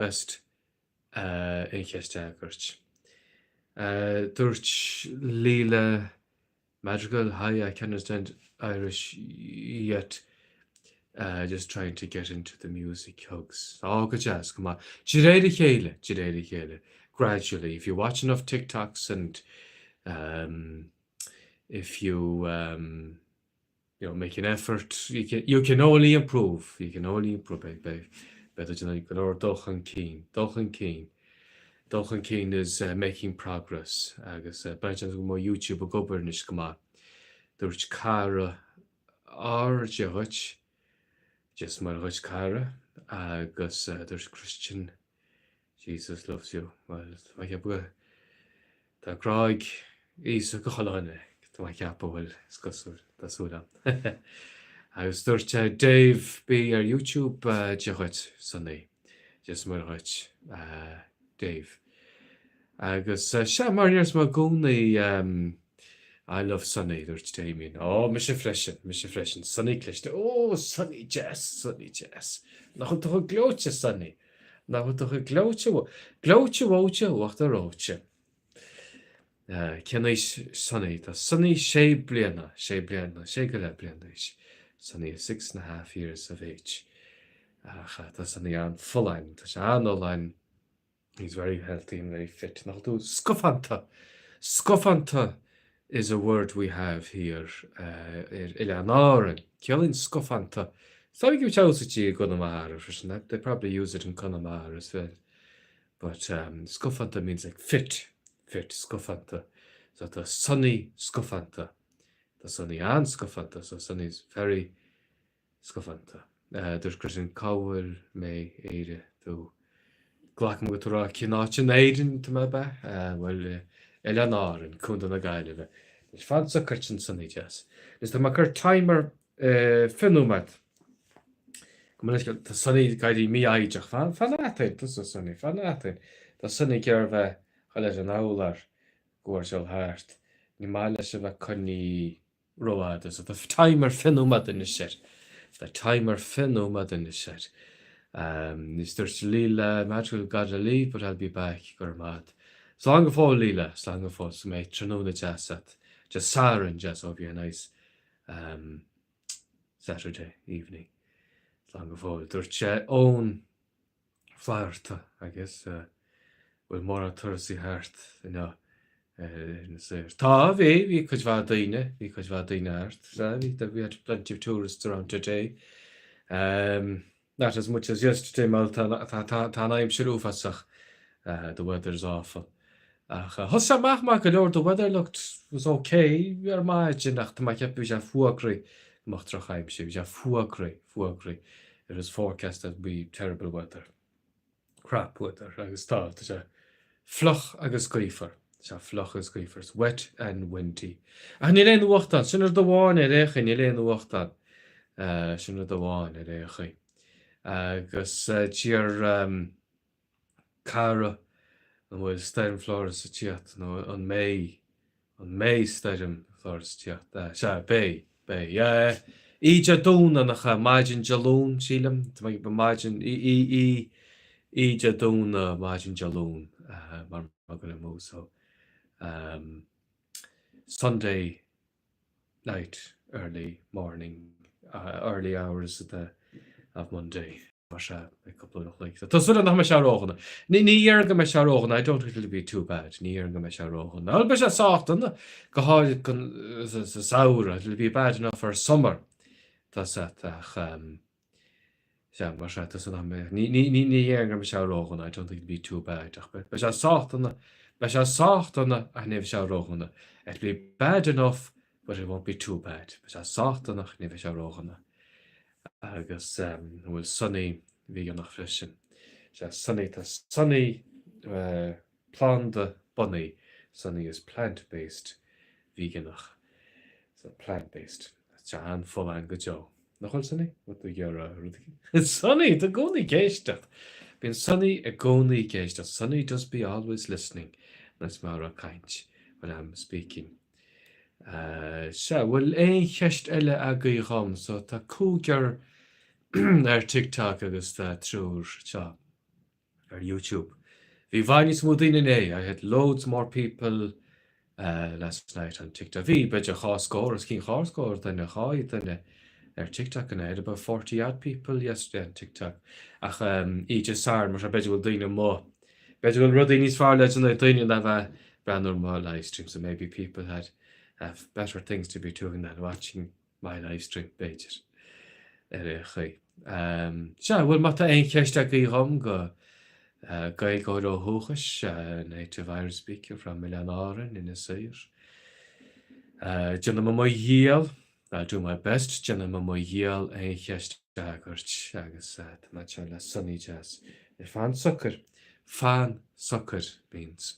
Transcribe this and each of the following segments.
best aon cheist a fhreagairt. Dúirt Leela Madrigal, Hi, I can't understand Irish yet, just trying to get into the music, hugs. Á, go deas, go maith. De réir a chéile, de réir a chéile. Gradually, if you watch enough TikToks and um, if you um, you know, make an effort, you can, you can only improve, you can only improve, beidh, beidh, beidh tú ag déanamh go leor dul chun cinn, dul chun cinn, dul chun cinn is uh, making progress, agus uh, beidh go mo YouTube ag obair anois go maith. Dúirt cara R Dia dhuit, Dia is Muire dhuit cara, agus uh, dúirt Christian Jesus loves you. Bhuel, tá mé ag ceapadh go Tá grá ag Íosa do chuile dhuine, tá mé ag ceapadh, bhuel, is cosúil, tá súil agam. Agus dúirt Dave B ar YouTube, Dia dhuit, Sonny. Dia is Muire dhuit, Dave. Agus sea, mar a deireas mé i gcónaí, I love Sonny, dúirt Damien. Ó, mise freisin, mise freisin. Sonny cliste. Ó, Sonny deas, Sonny deas. Nach bhfuil tú chomh gleoite, Sonny? Nach bhfuil tú chomh gleoite, gleoite reoite uachtar reoite. Cén aois Sonny? Tá Sonny sé bliana, sé bliana, sé go leith bliana d'aois. Sonny is six and a half years of age. Ach tá Sonny an-fholláin, tá sé an-fholláin. He's very healthy and very fit. Nach bhfuil tú scafánta? Scafánta is a word we have here ar Oileáin Árann. Ciallaíonn scafánta. Is dóigh go úsáidtí i gConamara freisin. They probably use it in Conamara as well. But um, scafánta means like fit, fit, scafánta. So tá Sonny scafánta. Tá Sonny an-scafánta, so Sonny's very Scafánta. Dúirt Christian, Cá bhfuil mé, Éire, tú? Glacaim go bhfuil tú ag rá cén áit in Éirinn tá mé ab ea? Bhuel, Oileáin Árann, Contae na Gaillimhe. Anois fan socair ansin Sonny deas. Anois tá mé ag cur timer 20 nóiméad. Go minic tá Sonny ag éirí mífhoighdeach. Fan, fan eatainn, tusa Sonny, fan eatainn. Tá Sonny ag iarraidh bheith ag dul ar an urlár go bhfuair sé thart. Ní maith leis a bheith coinnithe rófhada. So tá timer 20 nóiméad anois air. Tá timer 20 nóiméad anois air. Anois dúirt Leela, Madrigal gotta leave but I'll be back, go raibh maith agat. Slán go fóill Leela, slán go fóill, go mbeidh tráthnóna deas agat. Dé Sathairn deas, hope you have a nice um, Saturday evening. Slán go fóill. Dúirt sé Eoin Flatharta agus bhfuil mórán turasaí thart inniu ar Inis Oírr. Tá, bhí, bhí cuid mhaith daoine, bhí cuid mhaith daoine thart. Sea, bhí, we had plenty of tourists around today. Um, not as much as yesterday, mar tá, tá, tá, tá an aimsir uafásach. Uh, the weather is awful. Ach uh, thosaigh sé amach maith go leor, the weather looked was okay ar maidin ach tá mé ag ceapadh bhí sé fuagraithe go mbeadh drochaimsir, bhí sé fuagraithe, fuagraithe. It was forecast that would be terrible weather, crap weather agus tá, tá sé fliuch agus gaofar, tá sé fliuch agus gaofar, it's wet and windy. Ach níl aon fhuacht ann, sin rud amháin ar aon chaoi, níl aon fhuacht ann, sin rud amháin ar aon chaoi. Agus d'iarr cara an bhfuil stoirm Florence ag tíocht nó an mbeidh, an mbeidh stoirm Florence ag tíocht? Sea, beidh, beidh, yeah. Oíche Dé Domhnaigh nach ea, maidin Dé Luain, sílim, tá mé ag ceapadh maidin, oíche Dé Domhnaigh, maidin Dé Luain, mar má go amú, so Sunday night, early morning, early hours of the, of Monday. Mar sea, beidh cúpla uair an chloig. Tá súil agam nach mbeidh sé ródhona. Ní déarfainn go mbeidh sé ródhona, I don't think it'll be too bad. Ní déarfainn go mbeidh sé ródhona. Bhuel, beidh sé sách dona, go háirid sa samhradh. It'll be bad enough for summer. Tá sé, ach sea, mar sea, tá súil agam nach mbeidh. Ní déarfainn go mbeidh sé ródhona, I don't think it'll be too bad. Ach beidh sé sách dona, beidh sé sách dona ach ní bheidh sé ródhona. It'll be bad enough but it won't be too bad. Beidh sé sách dona ach ní bheidh sé ródhona. Agus an bhfuil Sonny veigeánach freisin? Sea, Sonny, tá Sonny planda bunaithe, Sonny is plant based veigeánach. So plant based. Tá sé an-fholláin go deo. Nach bhfuil Sonny? Bhfuil tú ag iarraidh rud éigin? Sonny, tá i gcónaí ag éisteacht! Bíonn Sonny i gcónaí ag éisteacht. Sonny does be always listening nuair is mé ag caint, when I'm speaking. Sea, bhfuil aon cheist eile agaibh dhom? So tá cúigear ar TikTok agus tá triúr anseo. Ar YouTube. Bhí i bhfad níos mó daoine inné, I had loads more people last night on TikTok. Bhí b'fhéidir dhá scór, os cionn dhá scór duine, 200 duine ar TikTok inné. I had about 40 odd people yesterday on TikTok. Ach oíche Sathairn, mar seo, b'fhéidir go bhfuil daoine amuigh. B'fhéidir go bhfuil rudaí níos fearr le déanamh ag daoine ná bheith ag breathnú ar mo livestream, so maybe people had have better things to be doing than watching my livestream, b'fhéidir, ar aon chaoi. Sea, bhuel, má tá aon cheist agaibh dhom go Gaeilgeoir ó dhúchais, native Irish speaker from Oileán Árainn, Inis Oírr. Déanfaidh mé mo dhícheall, I'll do my best, déanfaidh mé mo dhícheall aon cheist a fhreagairt agus tá mé anseo le Sonny deas. Fan socair, fan socair means.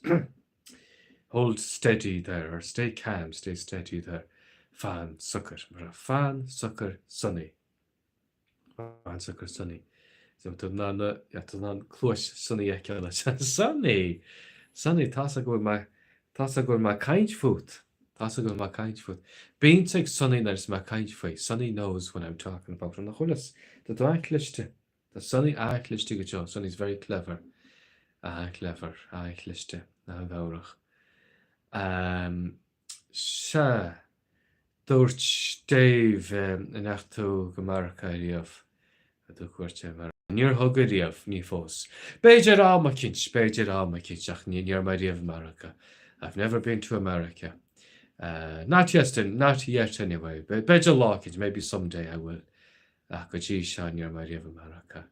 Hold steady there, or stay calm, stay steady there. Fan socair. Mar fan socair Sonny. Fan socair Sonny. So tá in ann, yeah, tá in ann cluais Sonny a fheiceáil leis. Sonny! Sonny, tá's go bhfuil mé, tá's go bhfuil mé ag caint fút. Tá's go bhfuil mé ag caint fút. Bíonn ag Sonny nuair is mé ag caint faoi. Sonny knows when I'm talking about her. Nach bhfuil fhios? Tá tú an-chliste. Tá Sonny an-chliste go deo, Sonny's very clever, an-clever, an-chliste, an-mheabhrach. Sea, dúirt Dave, an ndeachaigh tú go Meiriceá riamh? An dtug cuairt ar Mheiriceá? Níor thug ariamh, ní fós. B'fhéidir am eicínt, b'fhéidir am eicínt, ach ní raibh mé riamh i Meiriceá. I've never been to America. Not yet, not yet anyway. B'fhéidir lá eicínt, maybe someday I will. Ach go dtí seo ní raibh mé riamh i Meiriceá.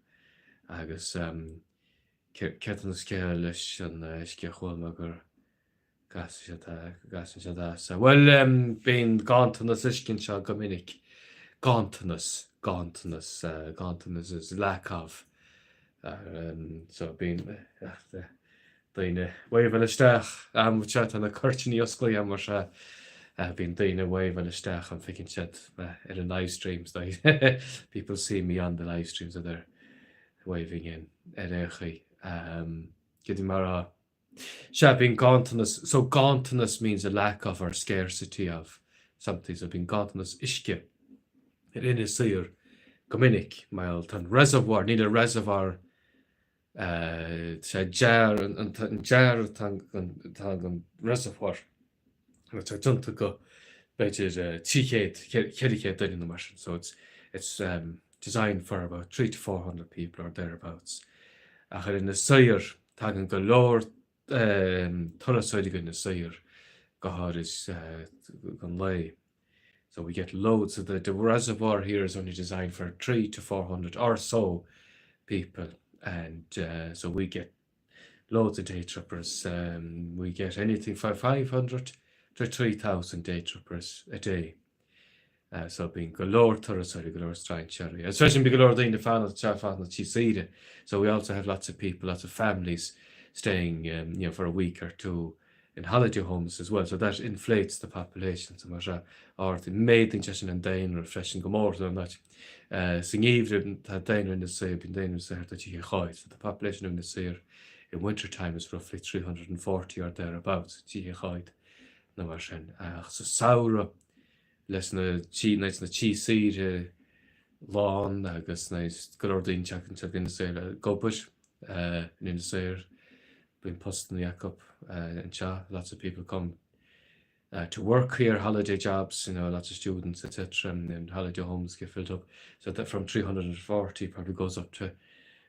Agus céard an scéal leis an uisce a chuala mé go gcasann siad as é. Bhuel, bíonn ganntanas uisce anseo go minic. Ganntanas, ganntanas, ganntanas is lack of. So bíonn daoine ag wave-áil isteach am seo, tá na cuirtíní osclaithe mar seo, bíonn daoine ag wave-áil isteach an bhfeiceann siad mé ar an live streams, people see me on the live streams so they're waving in ar aon chaoi. Céard a bhí mé a rá? Sea, bíonn ganntanas, so ganntanas means a lack of or scarcity of something, so bíonn ganntanas uisce ar Inis Oírr go minic, mar tá an reservoir, níl an reservoir Sé dearadh an dearadh atá an reservoir tá sé déanta go b'fhéidir 300, 400 duine nó mar sin so it's it's designed for about 3 to 400 people or thereabouts. Ach ar Inis Oírr tagann go leor turasóirí go Inis Oírr go háirid don lae. So we get loads of the, the reservoir here is only designed for 3 to 400 or so people and uh, so we get loads of day trippers. Um, we get anything from 500 to 3,000 day trippers a day. Uh, so bíonn go leor turasóirí, go leor strainséirí. Agus freisin bíonn go leor daoine fanacht anseo fanacht tí saoire. So we also have lots of people, lots of families staying um, you know, for a week or two in holiday homes as well, so that inflates the population, so mar seo ard, méadaíonn sé sin an daonra freisin go mór so an áit. Sa ngeimhreadh tá daonra Inis Oírr, bíonn daonra Inis Oírr thart ar 300, so the population of Inis Oírr in winter time is roughly 340 or thereabouts, 300 nó mar sin. Ach sa samhradh leis na tí, leis na tí saoire lán agus go leor daoine ag teacht anseo go Inis Oírr ag obair in Inis Oírr, Bíonn postanna acu anseo, lots of people come to work here, holiday jobs, you know, lots of students, etc. and holiday homes get filled up. So that from 340 probably goes up to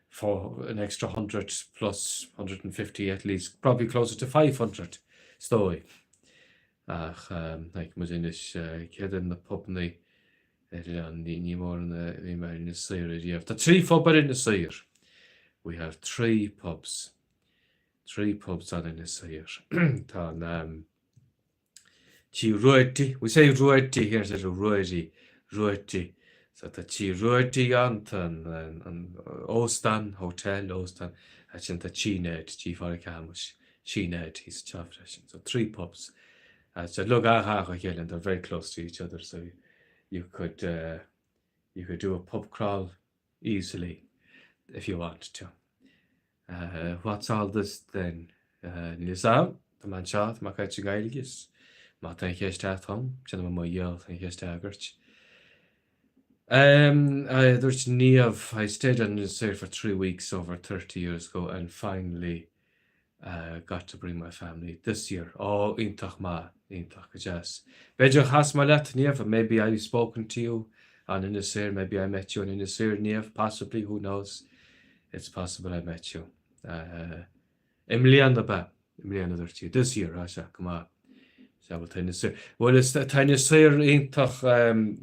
for an extra 100 plus 150 at least, probably closer to 500 is dóigh. Ach like muid anois céard iad na pubannaí ar oileán ní mórán a bhí mé ar Inis Oírr ariamh. Tá trí phub ar Inis Oírr. We have three pubs. Three pubs on Inis Oírr. Tá an Tí Ruairí, we say Ruairí here instead of Ruairí, Ruairí. So tá Tí Ruairí ann, tá an óstán, hotel, óstán, ansin tá Tí Ned, Tí Phádraig Shéamuis, Tí Ned thíos anseo freisin. So three pubs. So look an-ghar dá chéile and they're very close to each other so you could uh, you could do a pub crawl easily if you want to. Uh, what's all this then? Uh, Níl fhios a'm, tá mé anseo, tá mé ag caint i nGaeilge, is má tá aon cheist agat dhom, déanfaidh mé mo dhícheall aon cheist a fhreagairt. Dúirt Niamh, I stayed on Inis Oírr for 3 weeks over 30 years ago and finally got to bring my family this year. Ó, iontach maith, iontach, go deas. B'fhéidir chas mé leat, Niamh, maybe I've spoken to you on Inis Oírr, maybe I met you on Inis Oírr, Niamh, possibly, who knows? It's possible I met you. I mbliana ab ea? I mbliana dúirt sí. This year, ah sea, go maith. Sea, bhuel tá Inis Oírr, bhuel is, tá Inis Oírr iontach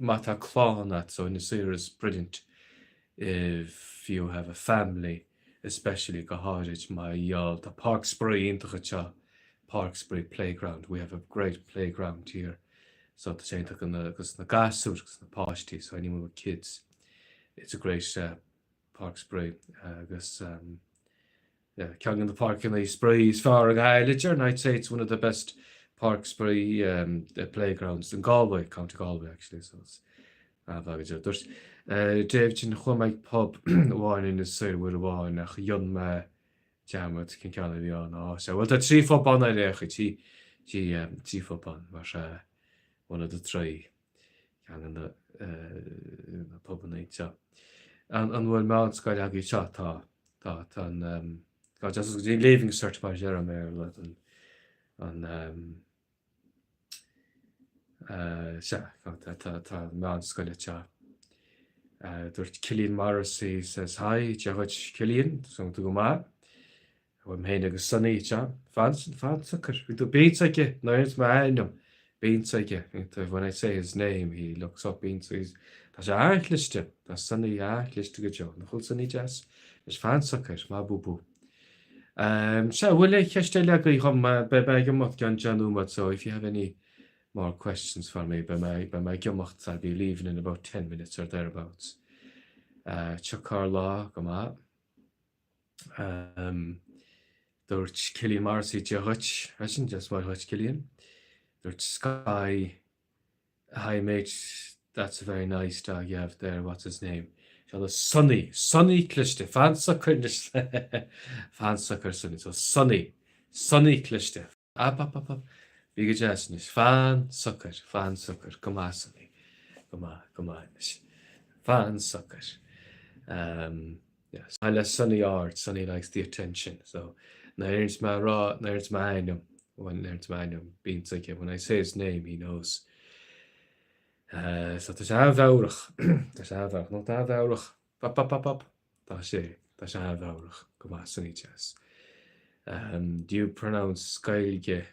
má tá clann agat, so Inis Oírr is brilliant if you have a family, especially go háirid mar gheall, tá páirc spraoi iontach anseo, páirc spraoi, playground, we have a great playground here, so tá sé iontach dos na gasúir, dos na páistí, so anyone with kids, it's a great páirc spraoi agus ceann de na páirceanna spraoi is fearr i nGaillimh, and I'd say it's one of the best páirc spraoi playgrounds in Galway, County Galway actually, so it's an-mhaith go deo. Dúirt Dave sin chuaigh mé ag pub amháin in Inis Oírr uair amháin ach dhein mé dearmad cén ceann a bhí ann. Á, sea, bhuel tá trí phub ann ar aon chaoi, trí, trí, trí phub ann, mar sea, one of the three. Ceann de na pubanna anseo. An bhfuil meánscoil agaibh anseo? Tá. Tá. Tá an tá just go dtí Leaving Cert mar a deir an Béarla an an sea tá tá tá meánscoil anseo. Dúirt Cillian Morrissey says hi, Dia dhuit Cillian, tá tú go maith. Bhuel, mé féin agus Sonny anseo. Fan, fan socair. Bhí tú bíonn aige, nuair a m'ainm, bíonn aige. When I say his name, he looks up, bíonn he's, tá sé an-chliste, tá Sonny an-chliste go deo. Nach bhfuil Sonny deas? Anois fan socair, maith bú bú. Um, sea, bhfuil aon cheist eile agaibh dhom? Beidh mé ag imeacht i gceann 10 nóiméad, so if you have any more questions for me, beidh mé, beidh mé ag imeacht, I'll be leaving in about 10 minutes or thereabouts. Uh, Tiocfaidh lá, go maith. Dúirt Cillian Morrissey, Dia dhuit, freisin, Dia is Muire dhuit, Cillian. Dúirt Sky, Hi mate, that's a very nice dog you have there, what's his name? Seo le Sonny, Sonny cliste, fan socair anois, fan socair Sonny, so Sonny, Sonny cliste. Up, up, up, up. Bí go deas anois. Fan socair, fan socair. Go maith, Sonny. Go maith, go maith anois. Fan socair. Um, yes. Maith le Sonny aird, Sonny likes the attention. So, nuair a deireanns mé a rá, nuair a deireanns m'ainm, when a deireanns m'ainm, bíonn aige. When I say his name, he knows. Uh, so tá sé an-mheabhrach. Tá sé an-mheabhrach. Nó tá an-mheabhrach. Up, up, up, up. Tá sé, tá sé an-mheabhrach go maith Sonny deas. Do you pronounce Gaeilge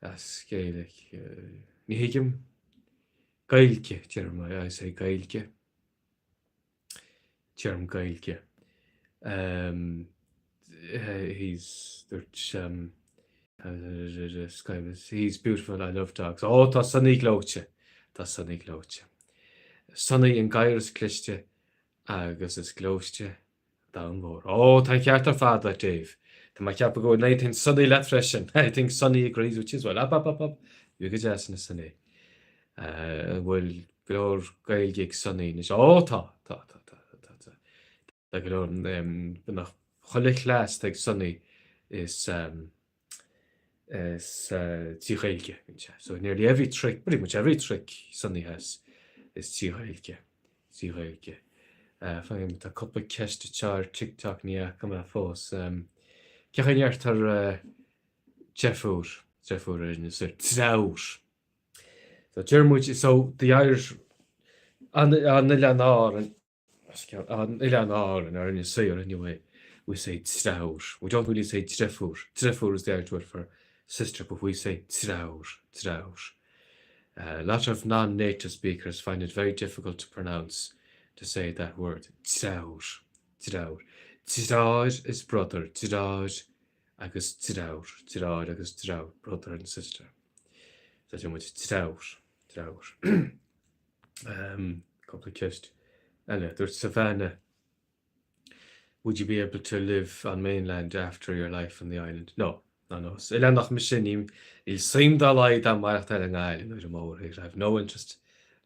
as Gaelic? Ní thuigim. Gaeilge, deirim, I say Gaeilge. Deirim Gaeilge. He's, dúirt, he's beautiful, I love dogs. Ó, tá Sonny gleoite, tá Sonny gleoite. Sonny an gadhar is cliste agus is gleoite an domhan mór. Ó, tá an ceart ar fad agat, Dave. Tá mé ag ceapadh go n-aontaíonn Sonny leat freisin. I think Sonny agrees with you as well. Up, up, up, up. Bhí go deas anois, Sonny. An bhfuil go leor Gaeilge ag Sonny anois? Ó, tá, tá, tá, tá, tá, tá. Tá go leor, beagnach chuile chleas atá ag Sonny is, is trí Ghaeilge. So nearly every trick, pretty much every trick Sonny has is trí Ghaeilge. Trí Ghaeilge. Faighim, tá cúpla ceist anseo ar TikTok ní fhaca mé fós. Cén chaoi a ndeirtear deirfiúr, deirfiúr ar Inis Oírr? Treabhar. So deir muid, so the Irish, an Oileán Árann, An Oileán Árann or Inis Oírr anyway, we say treabhar. We don't really say deirfiúr. Deirfiúr is the Irish word for sister, but we say treabhar, treabhar. A lot of non-native speakers find it very difficult to pronounce, to say that word, treabhar, treabhar. Deartháir is brother, deartháir agus deartháir, deartháir agus deartháir, brother and sister. So deir muid treabhar, treabhar. Cúpla ceist eile. Dúirt Savannah, Would you be able to live on mainland after your life on the island? No. No, no. Is oileánach mise, níl suim dá laghad agam maireachtáil i nGaillimh nuair I'm over here. I have no interest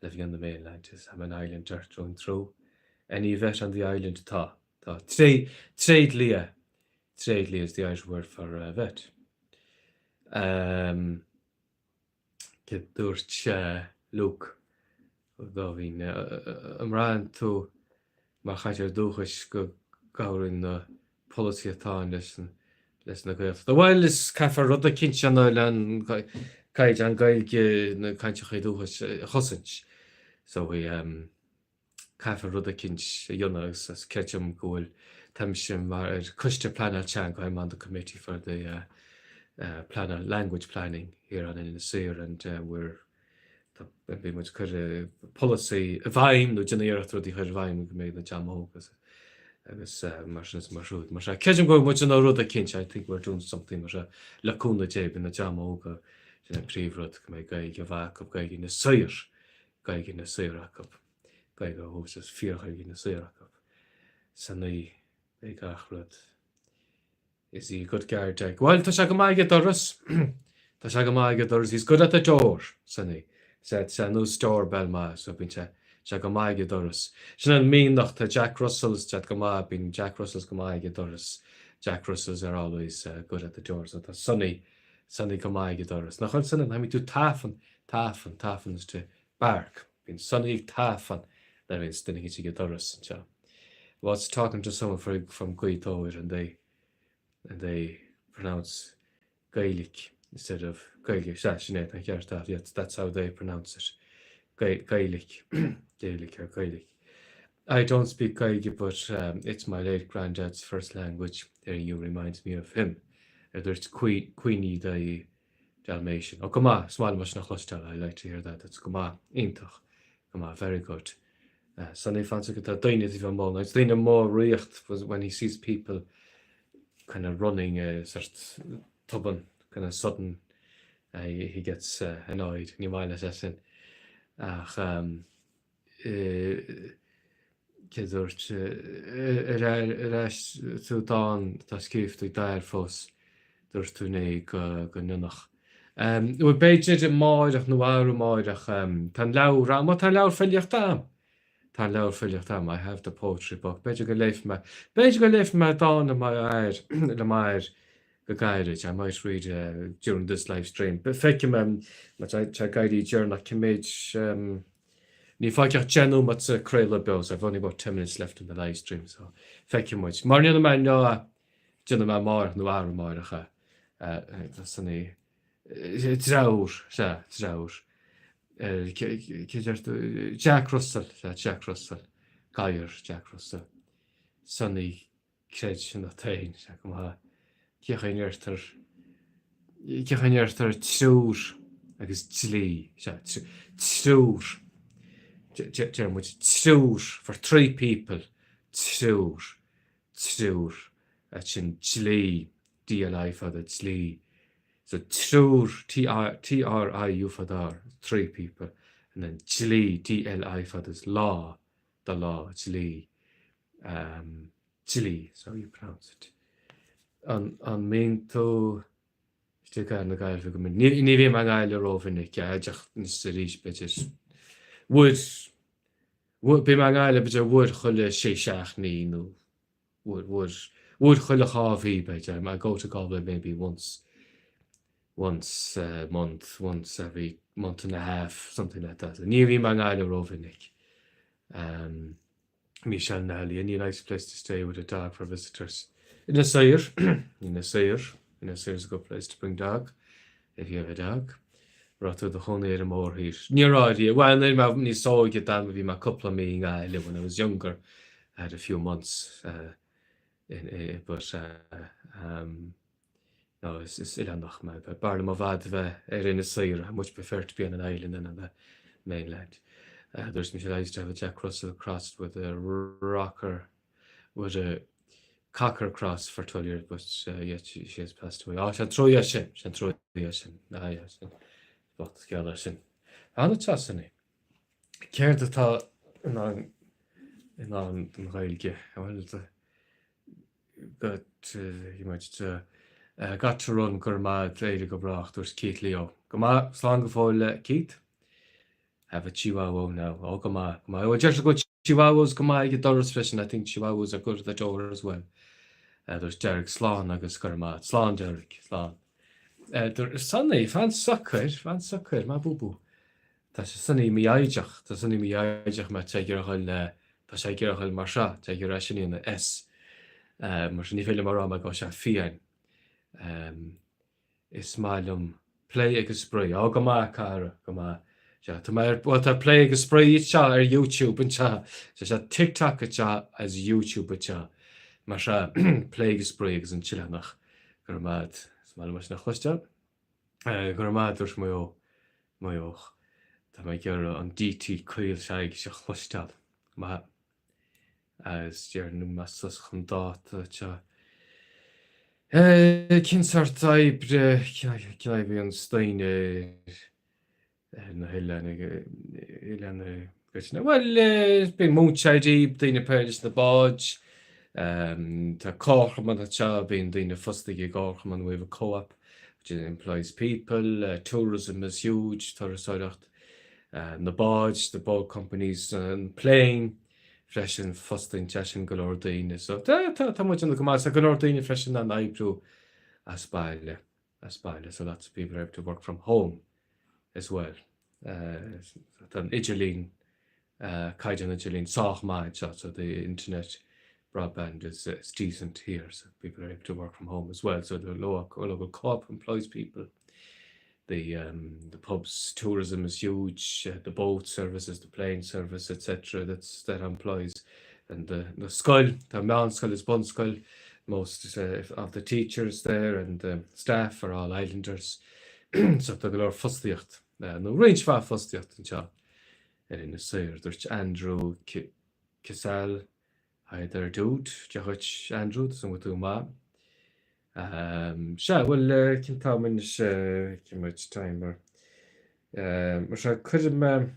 living on the mainland. I'm an islander through and through. Any vet on the island? Tá. Tá. Tréidlia. Tréidlia is the Irish word for uh, vet. Um, Dúirt Luke. Dáibhín, an mbraitheann tú mar chainteoir dúchais go gcabhraíonn na polasaithe atá ann leis leis na Gaeltachta? Bhuel, is caithfear rud eicínt a dhéanamh le an caighdeán Gaeilge na cainteoirí dúchais a chosaint. So we um, caithfear rud eicínt a dhéanamh agus is creidim go bhfuil, táimse mar ar coiste pleanáil teanga, I'm on the committee for the uh, uh, pleanáil, language planning here on Inis Oírr and uh, we're bíonn muid ag cur polasaí i bhfeidhm nó déanamh iarracht rudaí a chur i bhfeidhm go mbeidh na dream óg agus mar sin is mar siúd. Mar sea, creidim go bhfuil muid ag déanamh rud eicínt, I think we're doing something mar sea, le cúnamh Dé, beidh na dream óga sin an príomhrud go mbeidh Gaeilge mhaith acu, Gaeilge Inis Oírr, Gaeilge Inis Oírr acu, Gaeilge ó thús is fíor-Ghaeilge Inis Oírr acu. San í beidh gach rud. Is he a good guard dog? Bhuel, tá sé go maith ag an doras. Tá sé go maith ag an doras. He's good at the door, Sonny. Tá sé ar nós doorbell maith, so bíonn sé sé go maith ag an doras. Sin an mianach, tá Jack Russells tá go maith, bíonn Jack Russells go maith ag an doras. Jack Russells are always uh, good at the door, so tá Sonny, Sonny go maith ag an doras. Nach bhfuil Sonny, nach mbíonn tú tafann, tafann, tafann is to bark. Bíonn Sonny ag tafann nuair a bhíonn duine ag an doras anseo. Was talking to someone for, from Gaoth Dobhair and they, and they pronounce Gaelic instead of Gaeilge. Sea, sin é, an ceart agat, yes, that's how they pronounce it. Gaelic, Gaelic or Gaelic. I don't speak Gaeilge, but um, it's my late granddad's first language. Hearing you reminds me of him. A dúirt Queenie the Dalmatian. Oh, go maith, is maith liom sin a chloisteáil, I like to hear that, that's go maith, iontach, go maith, very good. Uh, Sonny fancy go tá daoine a bheith mó, it's daoine mór ríocht when he sees people kind of running uh, sort tobann, kind of sudden, uh, he, he gets uh, annoyed, ní maith leis é sin. Ach um, Cé dúirt ar ais tú dán atá scríofa ag d'athair fós, dúirt tú inné go ndéanfadh. Bhuel, b'fhéidir amáireach nó arú amáireach, tá an leabhar a'm, tá an leabhar filíochta a'm! Tá an leabhar filíochta a'm, I have the poetry book. B'fhéidir go léifidh mé, b'fhéidir go léifidh mé dán le m'athair, le m'athair go gairid, I might read during this live stream. Feicfidh mé, má tá ag éirí deireanach, cé mhéid, Níl fágtha ach 10 nóiméad sa craoladh beo, so I've only about 10 minutes left in the live stream, so feicfidh muid. Mara ndéanfaidh mé inniu é, déanfaidh mé amárach nó arú amárach é. San é. Dreabhar, sea, dreabhar. Cé deir tú? Jack Russell, sea, Jack Russell. Gadhar, Jack Russell. Sonny Creid ionat féin, sea, go maith. Cén chaoi a ndeirtear, cén chaoi a ndeirtear triúr agus dlí, sea, triúr, deir muid triúr for three people, triúr, triúr, sin dlí, DLI fada, dlí. So triúr, T-R-I-U fada R, three people, and then dlí, D-L-I fada is law, the law, dlí. um, dlí, so you pronounce it. An, an mbíonn tú istigh i gcathair na Gaillimhe go minic? Ní, ní bhím i nGaillimh rómhinic, ach anois arís b'fhéidir uair, uair, bím i nGaillimh b'fhéidir uair chuile sé seachtainí nó uair, uair, uair chuile dhá mhí b'fhéidir. I go to Galway maybe once, once a month, once every month and a half, something like that. Ní bhím i nGaillimh rómhinic. Um, Michelle Nally, any nice place to stay with a dog for visitors? Inis Oírr, Inis Oírr, Inis Oírr is a good place to bring dog, if you have a dog. Raibh tú i do chónaí ar an mórthír. Ní raibh riamh. Bhuel, nuair mé níos óige d'fhan bhí mé cúpla mí i nGaillimh when I was younger. I had a few months uh, in, in, but uh, um, No, is oileánach mé. B'fhearr liom i bhfad a bheith ar Inis Oírr. I much prefer to be on an island than on the mainland. Dúirt Michelle, I used to have a Jack Russell crossed with a rocker, with a cocker cross for 12 years, but uh, yet she, she has passed away. Á, sin trua sin, sin trua sin, ah, yeah, sin, bocht scéal é sin. An-deas sin é. Céard atá i ndán i ndán don Ghaeilge? Bhuel, Got to run, go raibh maith a't, éirigh go brách, dúirt Keith Leo. Go maith, slán go fóill Keith. Have a chihuahua now. Oh, go maith, go maith. Well, deirtear go bhfuil chihuahuas go maith ag an doras freisin, I think chihuahuas are good at the door as well. Dúirt Derek, slán agus go raibh maith. Slán, Derek, slán. Sonny, fan socair, fan socair, maith bú bú. Tá sé Sonny mífhoighdeach, tá Sonny mífhoighdeach mar tá sé ag iarraidh a dhul, tá sé ag iarraidh a dhul mar seo, tá sé ag iarraidh sin a dhéanamh S. Mar sin ní féidir liom a rá mar go bhfuil sé fiáin. Is maith liom plé agus spraoi. Á, go maith, a chara, go maith. Sea, tá mé ar, bhuel, tá plé agus spraoi anseo ar YouTube anseo. Sea, sea, TikTok anseo agus YouTube anseo. Mar sea, plé agus spraoi agus an tOileánach. Go raibh maith agat. Is maith liom é sin a chloisteáil. Go raibh maith, dúirt Maigh Eo. Maigh Eoch. Tá mé ag iarraidh an DT caolseaghaidh a chloisteáil. Go maith. Agus déarfainn mé sos chun dáta anseo. Cén sórt oibre, cén oibre a bhíonn daoine ar na hoileáin, oileáin i gcoitinne? Bhuel, bíonn múinteoirí, daoine ag plé leis na báid, tá comharchumann anseo, bíonn daoine fostaithe i gcomharchumann, we have a co-op which employs people, tourism is huge, turasóireacht, na báid, the boat companies, an plane freisin, fostaíonn sé sin go leor daoine. So tá, tá, tá muid go maith, tá go leor daoine freisin in ann oibriú as baile, as baile, so lots of people are able to work from home as well. Tá an idirlíon caighdeán idirlín sách maith anseo, so the internet broadband is, is decent here, so people are able to work from home as well. So the local, local co-op employs people. The, um, the pubs, tourism is huge, uh, the boat services, the plane service, etc. That's, that employs. And the, the scoil, the meánscoil is bunscoil, most uh, of the teachers there and the staff are all islanders. so tá go leor fostaíocht, uh, nó roinnt mhaith fostaíocht anseo. Ar Inis Oírr, dúirt Andrew Casal, Hi there dude, Dia dhuit Andrew, tá súil agam go bhfuil tú go maith. Sea, bhuel, cén t-am anois, cén muid timer. Mar sea, cuirfidh mé,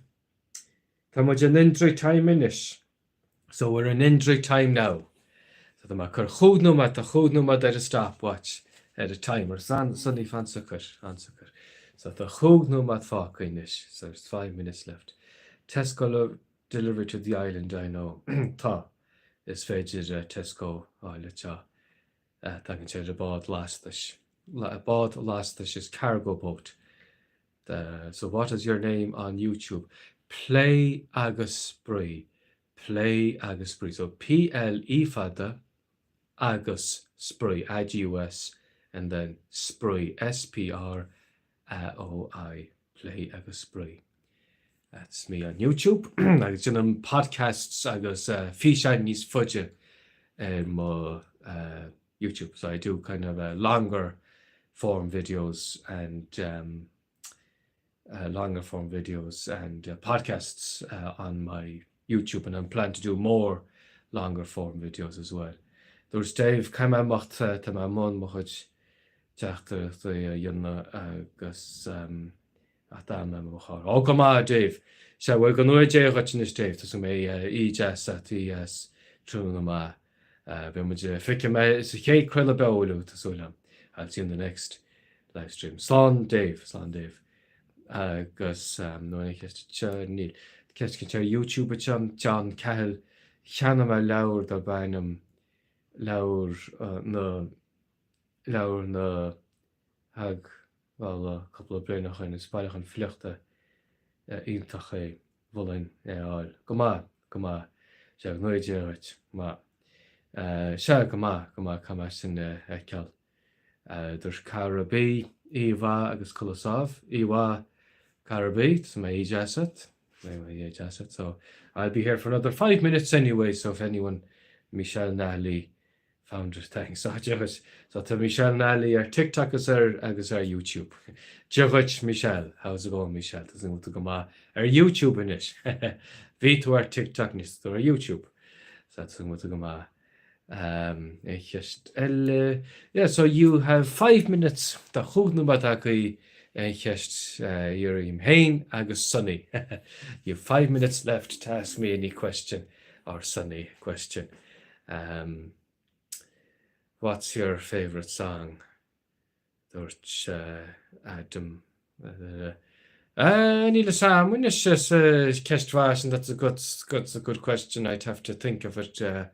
tá muid in injury time anois. So we're in injury time now. So tá mé ag cur chúig nóiméad, tá chúig nóiméad ar an stopwatch, ar an timer. Sonny, fan socair, fan socair. So tá chúig nóiméad fágtha anois, so there's 5 minutes left. Tesco delivery to the island, I know. Tá, is féidir Tesco a fháil anseo. Tagann sé ar an bád lastais. Bád lastais is cargo boat. So what is your name on YouTube? Plé agus Spraoi. Plé agus Spraoi. So P-L-E fada agus Spraoi, A-G-U-S, and then Spraoi, S-P-R-A-O-I. Plé agus Spraoi. That's me on YouTube. Agus déanaim podcasts agus físeáin níos faide ar mo YouTube. So I do kind of longer form videos and um, uh, longer form videos and uh, podcasts uh, on my YouTube and I'm planning to do more longer form videos as well. Dúirt Dave, caithfidh mé imeacht, tá mé i mbun mo chuid teachtaireachtaí a dhéanamh agus um, Ach d'fhan mé i mo charr. Ó, go maith, a Dave! Sea, bhuel, go ngnóthaí Dé dhuit anois, Dave. Tá súil agam go mbeidh oíche deas a't, oíche dheas, tráthnóna maith. Beidh muid, feicfidh mé sa chéad craoladh beo eile, tá súil agam. I'll see you in the next live stream. Slán, Dave. Slán, Dave. Agus, nó aon cheist anseo? Níl. Ceist cinnte ar YouTube anseo, John Cahill. Cheannaigh mé leabhar darb ainm Leabhar na, Leabhar na hAdmhála cúpla bliain ó shin. Is bailiúchán filíochta iontach é. Mholfainn é a fháil. Go maith, go maith. Sea, go ngnóthaí Dé dhuit. Go maith. Sea, go maith, go maith, caithfidh mé sin a fheiceáil. Dúirt Cara B, Oíche mhaith agus codladh sámh. Oíche mhaith, Cara B, tá mé oíche deas agat. Oíche deas agat. So, I'll be here for another 5 minutes anyway, so if anyone, Michelle Nally, Found it, thanks. So, Dia dhuit. So tá Michelle Nally ar TikTok agus ar agus ar YouTube. Dia dhuit, Michelle. How's it going, Michelle? Tá súil agam go bhfuil tú go maith ar YouTube anois. Bhí tú ar TikTok, anois tá tú ar YouTube. So tá súil agam go bhfuil tú go maith. Um, aon cheist eile? Yeah, so you have 5 minutes. Tá chúig nóiméad agaibh aon cheist uh, a iarraidh orm féin agus Sonny. You have 5 minutes left to ask me any question or Sonny question. Um, what's your favourite song? Dúirt uh, Adam. Uh, uh, níl a fhios agam, anois is uh, ceist mhaith sin, that's a good, good, a good question, I'd have to think of it. Uh,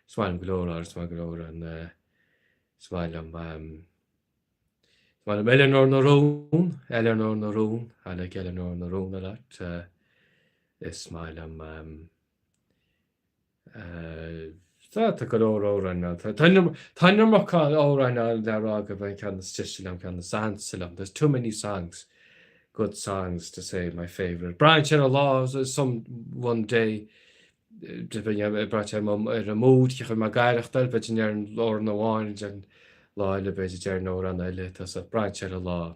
is maith liom go leor, is maith go leor an uh, is maith liom um, Maith liom Eileanóir na Rún, Eileanóir na Rún, I like Eileanóir na Rún a lot. Is maith liom Tá tá go leor amhráin ann. Tá tá an iomarca amhráin ann le rá gurb é an ceann is deise liom, ceann is ansa liom. There's too many songs, good songs to say my favourite. Braitheann sé ar an lá, some one day braitheann sé ar an mood, cén chaoi a bhfuil mé ag aireachtáil, b'fhéidir ndéarfainn amhrán amháin, an lá eile b'fhéidir déarfainn amhrán eile, tá so braitheann sé ar an lá.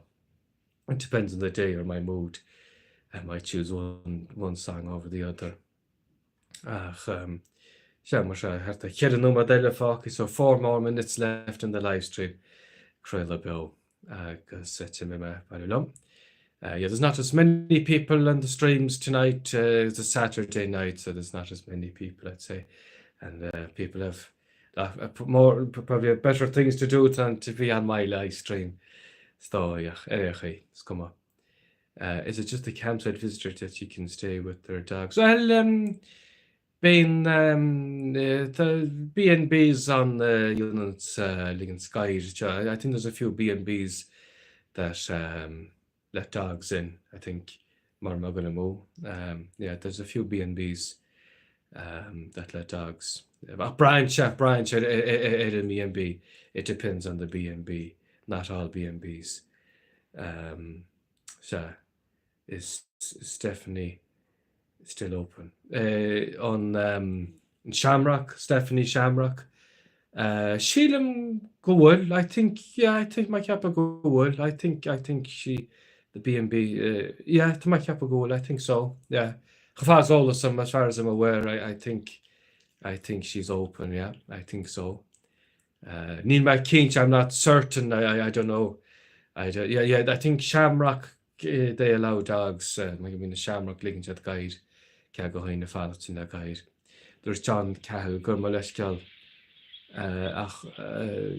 It depends on the day or my mood. I might choose one, one song over the other. Ach sea, mar sea, thart ar cheithre nóiméad eile fágtha, so four more minutes left in the live stream, craoladh beo, agus tiocfaidh mé abhaile liom. Uh, yeah, there's not as many people on the streams tonight. Uh, it's a Saturday night, so there's not as many people, I'd say. And uh, people have uh, more, probably have better things to do than to be on my live stream. Is dóigh, ach ar aon chaoi, is cuma. Uh, is it just the campsite visitor that you can stay with their dogs? Well, um, bíonn um, uh, B&Bs ann uh, units uh, ligeann gadhair. I think there's a few B&Bs that um, let dogs in, I think, mar má gona mó. Um, yeah, there's a few B&Bs um, that let dogs. Ach braitheann sé, braitheann sé ar an B&B. It depends on the B&B, not all B&Bs. Um, sea, is Stephanie still open? Uh, an, um, an Shamrock, Stephanie Shamrock. Uh, sílim go bhfuil, I think, yeah, I think má ceapadh go bhfuil, I think, I think she, the B&B, uh, yeah, tá mé ag ceapadh go bhfuil, I think so, yeah. Chomh fada is eolas dom, as far as I'm aware, I, I think, I think she's open, yeah, I think so. Níl mé cinnte, I'm not certain, I, I, I don't know. I don't, yeah, yeah, I think Shamrock, they allow dogs, mar go mbíonn na Shamrock ligeann siad gadhair, cead do dhaoine fanacht ansin le gadhair. Dúirt John Cahill gabh mo leithscéal ach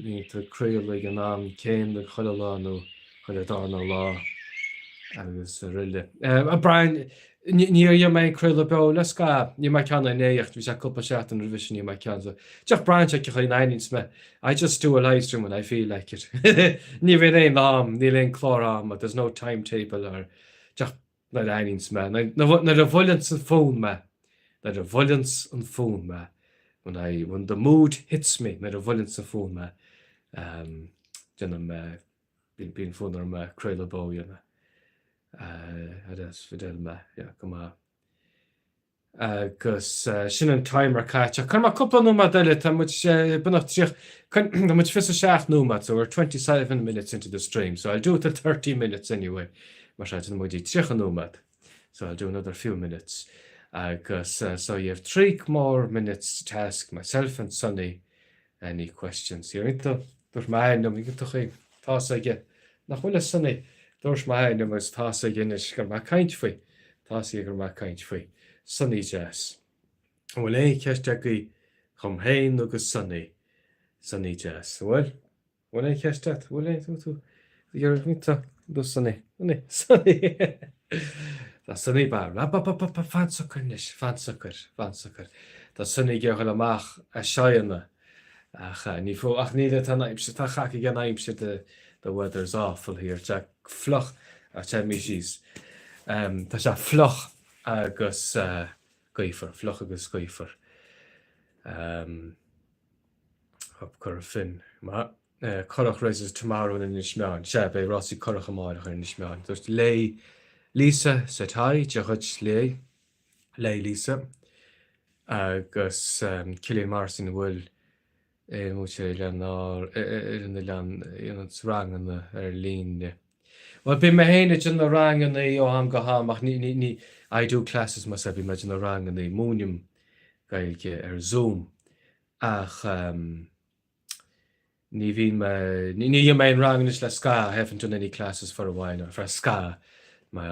bíonn tú ag craoladh ag an am céanna chuile lá nó chuile darna lá agus araile. A Brian, Níor dhein mé aon craoladh beo le scaitheamh. Ní dhein mé ceann inné ach bhí sé cúpla seachtain roimhe sin ní dhein mé ceann. So, díreach braitheann sé cén chaoi a n-aithníonns mé. I just do a live stream when I feel like it. Ní bhíonn aon am, níl aon clár ama, there's no timetable or díreach nuair a aithníonns mé. Nuair a bhuaileanns an fonn mé, nuair a bhuaileanns an fonn mé, when I, when the mood hits me, nuair a bhuaileanns an fonn mé, um, déanaim mé Bíonn fonn orm craoladh beo a dhéanamh. Agus Fidel mé, yeah, go maith. Agus sin an timer caite. Cuirfidh mé cúpla nóiméad eile, tá muid beagnach 30, tá muid 27 nóiméad, so we're 27 minutes into the stream, so I'll do it till 30 minutes anyway. Mar sin, déanfaidh muid 30 nóiméad. So I'll do another few minutes. Agus so you have three more minutes to ask myself and Sonny any questions here. Dúirt mé ainm, iontach é, tá's aige nach bhfuil a Sonny. Dúirt mé ainm agus tá's aige anois go raibh mé ag caint faoi. Tá's aige go raibh mé ag caint faoi. Sonny deas. An bhfuil aon cheist agaibh dhom féin nó go Sonny? Sonny deas. An bhfuil? Bhfuil aon cheist agat? Bhfuil aon tú tú Tá do Sonny. Sonny. Sonny. Tá Sonny bar. Ba ba ba ba fan socair anois, fan socair, fan socair. Tá Sonny ag iarraidh dul amach as China. Ach ní fó ach níl tá an aimsir tá chac ag an aimsir the the weather's awful here. Tá fliuch ach téigh mé síos. Um, tá sé fliuch agus uh, gaofar, fliuch agus gaofar. Um, Hop Cora Finn. Maith. Currach races tomorrow in Inis Meáin. Sea, beidh rásaí curach amárach ar Inis Meáin. Dúirt Léigh Lisa said hi, Dia dhuit Léigh. Léigh Lisa. Agus Cillian Morrison an bhfuil aon mhúinteoir ar an oileán a dhéananns ranganna ar líne. Bhuel, bíonn mé féin ag déanamh ranganna ó am go ham ach ní, ní, ní, I do classes myself, bíonn mé ag déanamh ranganna, múinim Gaeilge ar Zoom. Ach ní bhíonn mé, ní dhéanann mé aon rang anois le scaitheamh, I haven't done any classes for a while now, for scaitheamh, mar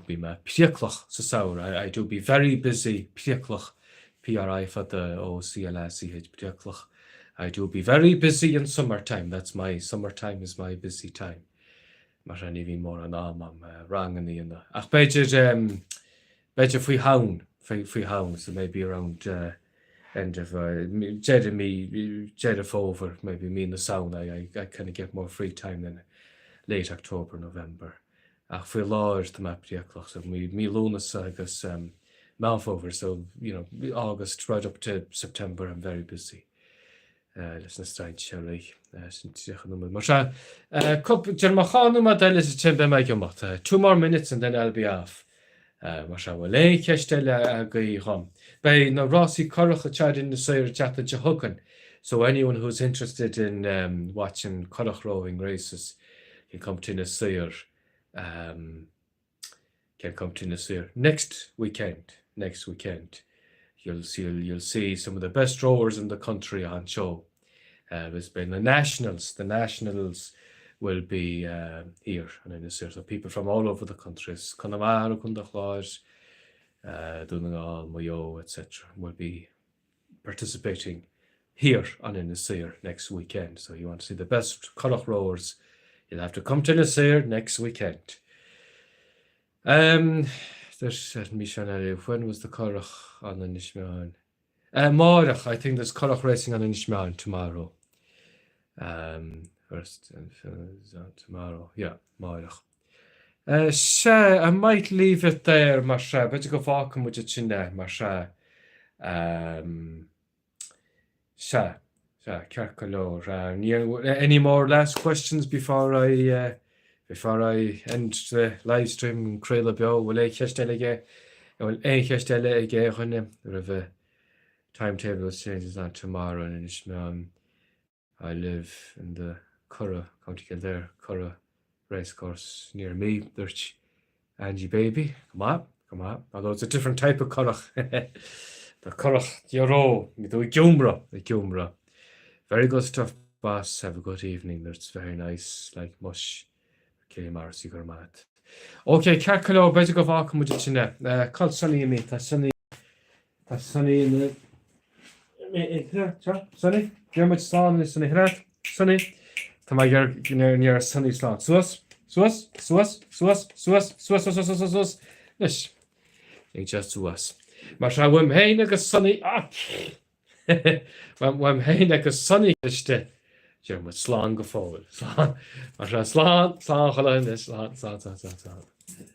bíonn mé priaclach sa samhradh, I do be very busy, priaclach, P-R-I fada O-C-L-A-C-H, priaclach, I do be very busy in summer time, that's my, summer time is my busy time. Mar sin ní bhíonn mórán am a'm ranganna a dhéanamh. Ach b'fhéidir, b'fhéidir faoi Shamhain, faoi Shamhain, so maybe around end of deireadh mí, Deireadh Fómhair, maybe mí na Samhna, I, I, I kind of get more free time then. Late October, November. Ach faoi láthair tá mé priaclach, so mí mí Lúnasa agus um, Meán Fómhair, so you know, August right up to September I'm very busy. Uh, leis na strainséirí uh, sin 30 nóiméad. Mar sea, uh, déarfaidh mé dhá nóiméad eile is ansin beidh mé ag imeacht. Uh, two more minutes and then I'll be off. Uh, mar sea, bhfuil aon cheist eile agaibh dhom. Beidh na rásaí curach anseo ar Inis Oírr an tseachtain seo chugainn. So anyone who's interested in um, watching currach rowing races can come to Inis Oírr um, can come to Inis Oírr next weekend. Next weekend. You'll see, you'll see some of the best rowers in the country on show. Uh, there's been the nationals. The nationals will be uh, here on Inis Oírr. So people from all over the country, Connemara, Contae an Chláir, uh, Dún na nGall, Maigh Eo, etc. will be participating here on Inis Oírr next weekend. So you want to see the best currach rowers, you'll have to come to Inis Oírr next weekend. Um, there's Michelle when was the currach on Inis Meáin? Uh, Amárach, I think there's currach racing on Inis Meáin tomorrow. Um, first uh, tomorrow, yeah, amárach. Uh, sea, I might leave it there mar sea, b'fhéidir go bhfágfaidh muid ansin é mar sea. Um, sea, sea, ceart go leor. Uh, any more last questions before I uh, before I end the live stream craoladh beo, bhfuil aon cheist eile aige, bhfuil aon cheist eile ag aon dhuine roimhe timetable changes on tomorrow in Inis Meáin. I live in the Curragh, County Kildare, Curragh racecourse near me, dúirt Angie Baby. Go maith, go maith. Although it's a different type of currach. The currach Euro, mi tú i gCeomra, i gCeomra. Very good stuff, boss. Have a good evening. That's very nice, like mush. Cé mar is go raibh maith. Ok, ceart go leor, b'fhéidir go bhfágfaidh muid ansin é. Cá bhfuil Sonny imithe, tá Sonny, tá Sonny ina, Sonny, déarfaidh muid slán anois, Sonny, Sonny, Sonny, tá mé ag iarraidh Sonny slán. Suas, suas, suas, suas, suas, suas, suas, suas, suas, suas, anois. Ag just suas. Mar sea, uaim féin agus Sonny, ah! Uaim féin agus Sonny istigh. Deir muid slán go fóill. Slán. Mar sea, slán, slán chuile dhuine, slán, slán, slán, slán, slán.